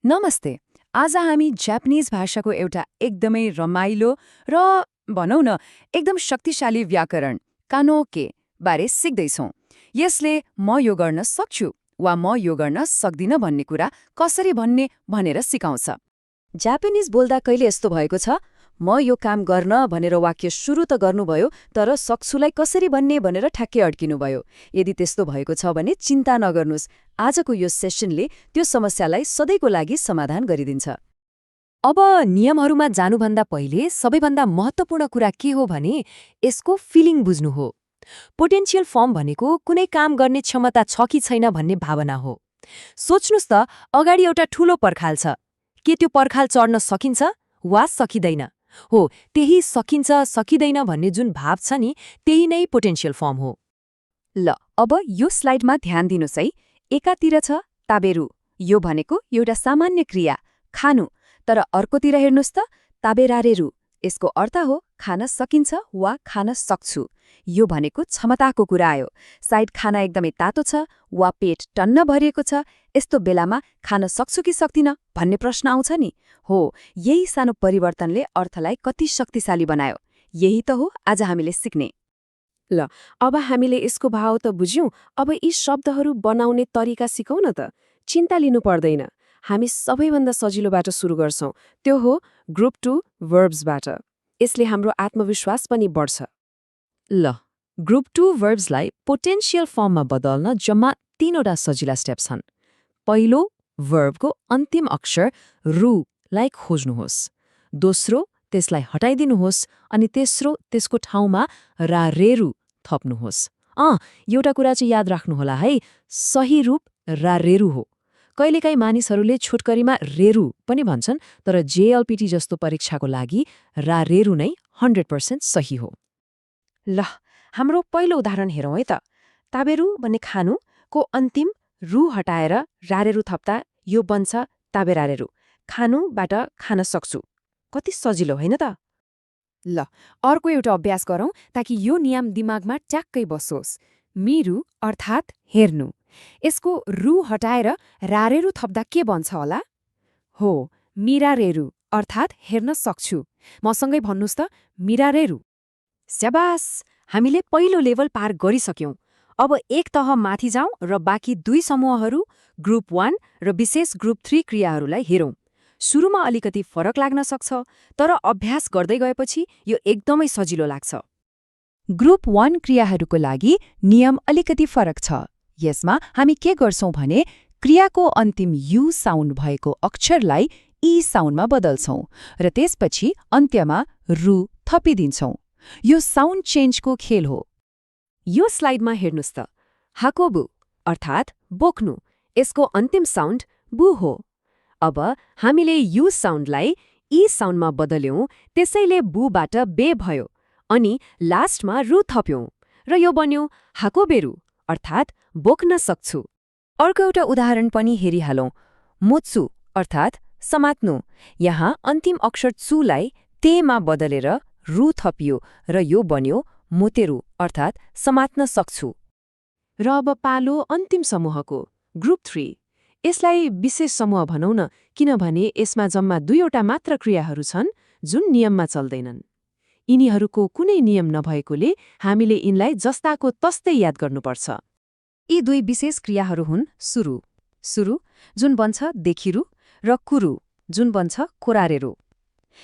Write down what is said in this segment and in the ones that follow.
नमस्ते। आज हामी जापानिज भाषाको एउटा एकदमै रमाइलो र भनौँ न एकदम शक्तिशाली व्याकरण कानोके बारे सिक्दैछौँ। यसले म यो गर्न सक्छु वा म यो गर्न सक्दिन भन्ने कुरा कसरी भन्ने भनेर सिकाउँछ। जापानिज बोल्दा कहिले यस्तो भएको छ, म यो काम गर्न भनेर वाक्य सुरु त गर्नुभयो तर सक्छुलाई कसरी भन्ने भनेर ठ्याक्कै अड्किनुभयो। यदि त्यस्तो भएको छ भने चिन्ता नगर्नुस्, आजको यो सेसनले त्यो समस्यालाई सधैँको लागि समाधान गरिदिन्छ। अब नियमहरूमा जानुभन्दा पहिले सबैभन्दा महत्त्वपूर्ण कुरा के हो भने यसको फिलिङ बुझ्नु हो। पोटेन्शियल फर्म भनेको कुनै काम गर्ने क्षमता छ कि छैन भन्ने भावना हो। सोच्नुस् त, अगाडि एउटा ठूलो पर्खाल छ, के त्यो पर्खाल चढ्न सकिन्छ वा सकिँदैन? हो, त्यही सकिन्छ सकिँदैन भन्ने जुन भाव छ नि, त्यही नै पोटेन्शियल फर्म हो। ल, अब यो स्लाइडमा ध्यान दिनुस् है। एकातिर छ ताबेरु, यो भनेको एउटा सामान्य क्रिया खानु, तर अर्कोतिर हेर्नुस् त ताबेरारेरु, यसको अर्थ हो खान सकिन्छ वा खान सक्छु। यो भनेको क्षमताको कुरा आयो। सायद खाना एकदमै तातो छ वा पेट टन्न भरिएको छ, यस्तो बेलामा खान सक्छु कि सक्दिन भन्ने प्रश्न आउँछ नि। हो, यही सानो परिवर्तनले अर्थलाई कति शक्तिशाली बनायो। यही त हो आज हामीले सिक्ने। ल, अब हामीले यसको भाव त बुझ्यौं। अब यी शब्दहरू बनाउने तरिका सिकौँ न त। चिन्ता लिनु पर्दैन। हामी सबैभन्दा सजिलोबाट सुरु गर्छौं, त्यो हो ग्रुप 2 वर्ब्सबाट। यसले हाम्रो आत्मविश्वास पनि बढ्छ। ल, ग्रुप 2 वर्ब्सलाई पोटेन्शियल फर्ममा बदल्न जम्मा 3वटा सजिला स्टेप छन्। पहिलो, वर्बको अन्तिम अक्षर रुलाई खोज्नुहोस्। दोस्रो, त्यसलाई हटाइदिनुहोस्। अनि तेस्रो, त्यसको ठाउँमा रारेरु थप्नुहोस्। एउटा कुरा चाहिँ याद राख्नुहोला है, सही रूप रारेरु हो। कहिलेकाहीँ मानिसहरूले छोटकरीमा रेरु पनि भन्छन्, तर जेएलपीटी जस्तो परीक्षाको लागि रारेरु नै 100% सही हो। ल, हाम्रो पहिलो उदाहरण हेरौँ है त। ताबेरु भन्ने खानुको अन्तिम रु हटाएर रारेरु थप्दा यो बन्छ ताबेरारेरु। खानुबाट खान सक्छु। कति सजिलो होइन त? ल, अर्को एउटा अभ्यास गरौँ ताकि यो नियम दिमागमा ट्याक्कै बसोस्। मिरु अर्थात् हेर्नु, यसको रु हटाएर रारेरु थप्दा के बन्छ होला? हो, मिरारेरु अर्थात् हेर्न सक्छु। मसँगै भन्नुस् त, मिरारेरु। स्याबास, हामीले पहिलो लेभल पार गरिसक्यौं। अब एक तह माथि जाउँ र बाँकी 2 समूहहरू ग्रुप 1 र विशेष ग्रुप 3 क्रियाहरूलाई हेरौँ। सुरुमा अलिकति फरक लाग्न सक्छ, तर अभ्यास गर्दै गएपछि यो एकदमै सजिलो लाग्छ। ग्रुप 1 क्रियाहरूको लागि नियम अलिकति फरक छ। यसमा हामी के गर्छौं भने क्रियाको अन्तिम यु साउन्ड भएको अक्षरलाई ई साउन्डमा बदल्छौं र त्यसपछि अन्त्यमा रु थपिदिन्छौं। यो साउन्ड चेन्जको खेल हो। यो स्लाइडमा हेर्नुस् त, हाकोबु अर्थात् बोक्नु, यसको अन्तिम साउन्ड बु हो। अब हामीले यु साउन्डलाई ई साउन्डमा बदल्यौं, त्यसैले बुबाट बे भयो अनि लास्टमा रु थप्यौं र यो बन्यो हाकोबेरु अर्थात् बोक्न सक्छु। अर्को एउटा उदाहरण पनि हेरिहालौं। मोत्सु अर्थात् समात्नु, यहाँ अन्तिम अक्षर चुलाई तेमा बदलेर रु थपियो र यो बन्यो मोतेरु अर्थात् समात्न सक्छु। र अब पालो अन्तिम समूहको ग्रुप 3। यसलाई विशेष समूह भनौँ न, किनभने यसमा जम्मा 2वटा मात्र क्रियाहरू छन् जुन नियममा चल्दैनन्। यिनीहरूको कुनै नियम नभएकोले हामीले यिनलाई जस्ताको तस्तै याद गर्नुपर्छ। यी 2 विशेष क्रियाहरू हुन् सुरु, सुरु जुन बन्छ देखिरु, र कुरु जुन बन्छ कोरारेरु।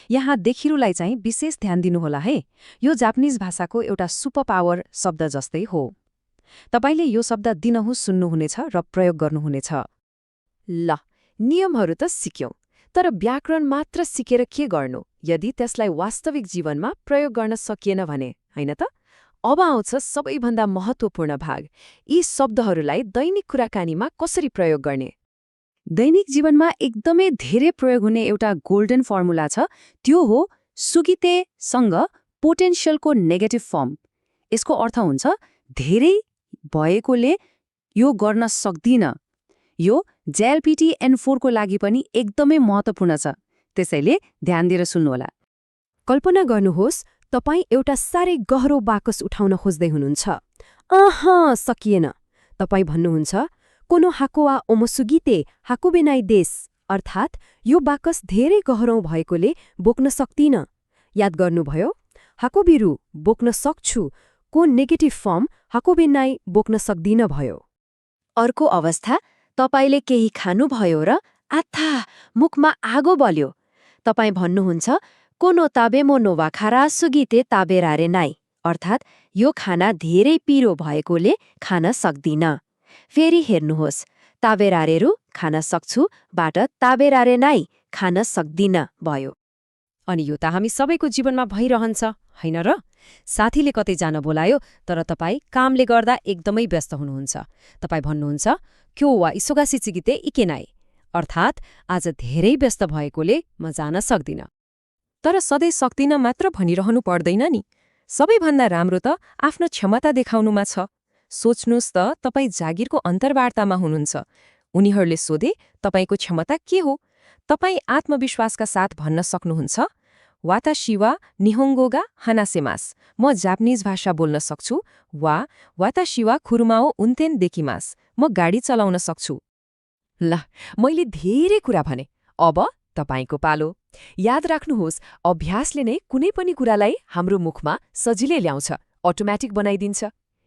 यहाँ देखिरुलाई चाहिँ विशेष ध्यान दिनुहोला है। यो जापानिज भाषाको एउटा सुपर पावर शब्द जस्तै हो। तपाईले यो शब्द दिनहुँ सुन्नुहुनेछ र प्रयोग गर्नुहुनेछ। ल, नियमहरू त सिक्यौं, तर व्याकरण मात्र सिकेर के गर्नु यदि त्यसलाई वास्तविक जीवनमा प्रयोग गर्न सकिएन भने, होइन त? अब आउँछ सबैभन्दा महत्त्वपूर्ण भाग, यी शब्दहरूलाई दैनिक कुराकानीमा कसरी प्रयोग गर्ने। दैनिक जीवनमा एकदमै धेरै प्रयोग हुने एउटा गोल्डन फर्मुला छ, त्यो हो सुगितेसँग पोटेन्शियलको नेगेटिभ फर्म। यसको अर्थ हुन्छ धेरै भएकोले यो गर्न सक्दिन। यो जेएलपीटी N4 को लागि पनि एकदमै महत्त्वपूर्ण छ, त्यसैले ध्यान दिएर सुन्नुहोला। कल्पना गर्नुहोस्, तपाईँ एउटा साह्रै गहरो बाकस उठाउन खोज्दै हुनुहुन्छ। सकिएन। तपाईँ भन्नुहुन्छ, कोनो हाको वा ओमोसुगिते हाकुबेनाई देश अर्थात् यो बाकस धेरै गहरौँ भएकोले बोक्न सक्दिन। याद गर्नुभयो? हाकोबिरु बोक्न सक्छु को नेगेटिभ फर्म हाकोबिनाई बोक्न सक्दिन भयो। अर्को अवस्था, तपाईले केही खानुभयो र आथा मुखमा आगो बल्यो। तपाईँ भन्नुहुन्छ कोनो ताबेमो नोवा खारा सुगिते ताबेरारे नाइ, अर्थात् यो खाना धेरै पिरो भएकोले खान सक्दिन। फेरि हेर्नुहोस्, ताबेरारेरु खान सक्छु बाट ताबेरारे नाइ खान सक्दिन भयो। अनि यो त हामी सबैको जीवनमा भइरहन्छ, होइन र? साथीले कतै जान बोलायो तर तपाईँ कामले गर्दा एकदमै व्यस्त हुनुहुन्छ। तपाईँ भन्नुहुन्छ क्यो वा इसोगासी चिगिते इकेनाई, अर्थात् आज धेरै व्यस्त भएकोले म जान सक्दिन। तर सधैँ सक्दिन मात्र भनिरहनु पर्दैन नि। सबैभन्दा राम्रो त आफ्नो क्षमता देखाउनुमा छ। सोच्नुहोस् त, तपाईँ जागिरको अन्तर्वार्तामा हुनुहुन्छ। उनीहरूले सोधे तपाईँको क्षमता के हो? तपाईँ आत्मविश्वासका साथ भन्न सक्नुहुन्छ, वाताशिवा निहोङ्गोगा हानासेमास, म जापानिज भाषा बोल्न सक्छु, वा वाताशिवा खुरुमाओ उन्तेन देकिमास, म गाडी चलाउन सक्छु। ल, मैले धेरै कुरा भने, अब तपाईको पालो। याद राख्नुहोस्, अभ्यासले नै कुनै पनि कुरालाई हाम्रो मुखमा सजिलै ल्याउँछ, अटोमेटिक बनाइदिन्छ।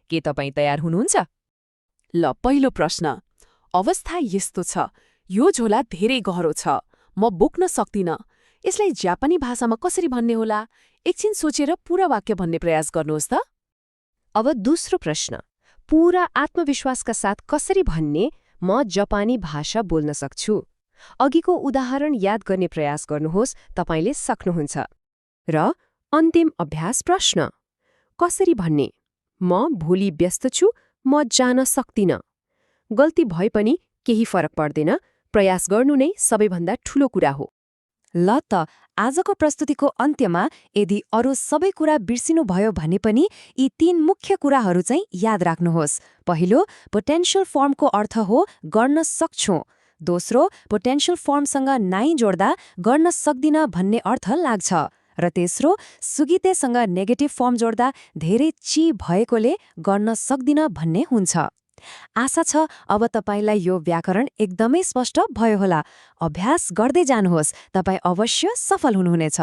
के तपाईँ तयार हुनुहुन्छ? ल, पहिलो प्रश्न। अवस्था यस्तो छ, यो झोला धेरै गहरो छ, म बोक्न सक्दिन। यसलाई जापानी भाषामा कसरी भन्ने होला? एकछिन सोचेर पूरा वाक्य भन्ने प्रयास गर्नुहोस् त। अब दोस्रो प्रश्न, पूरा आत्मविश्वासका साथ कसरी भन्ने म जापानी भाषा बोल्न सक्छु? अघिको उदाहरण याद गर्ने प्रयास गर्नुहोस्, तपाईले सक्नुहुन्छ। र अन्तिम अभ्यास प्रश्न, कसरी भन्ने? म भोलि व्यस्त छु, म जान सक्दिन। गल्ती भए पनि केही फरक पर्दैन, प्रयास गर्नु नै सबैभन्दा ठूलो कुरा हो। ल त, आजको प्रस्तुतिको अन्त्यमा यदि अरू सबै कुरा बिर्सिनुभयो भने पनि यी 3 मुख्य कुराहरू चाहिँ याद राख्नुहोस्। पहिलो, पोटेन्शियल फर्मको अर्थ हो गर्न सक्छौं। दोस्रो, पोटेन्शियल फर्मसँग नाइ जोड्दा गर्न सक्दिन भन्ने अर्थ लाग्छ। र तेस्रो, सुगितेसँग नेगेटिभ फर्म जोड्दा धेरै ची भएकोले गर्न सक्दिन भन्ने हुन्छ। आशा छ अब तपाईलाई यो व्याकरण एकदमै स्पष्ट भयो होला। अभ्यास गर्दै जानुहोस्, तपाईँ अवश्य सफल हुनुहुनेछ।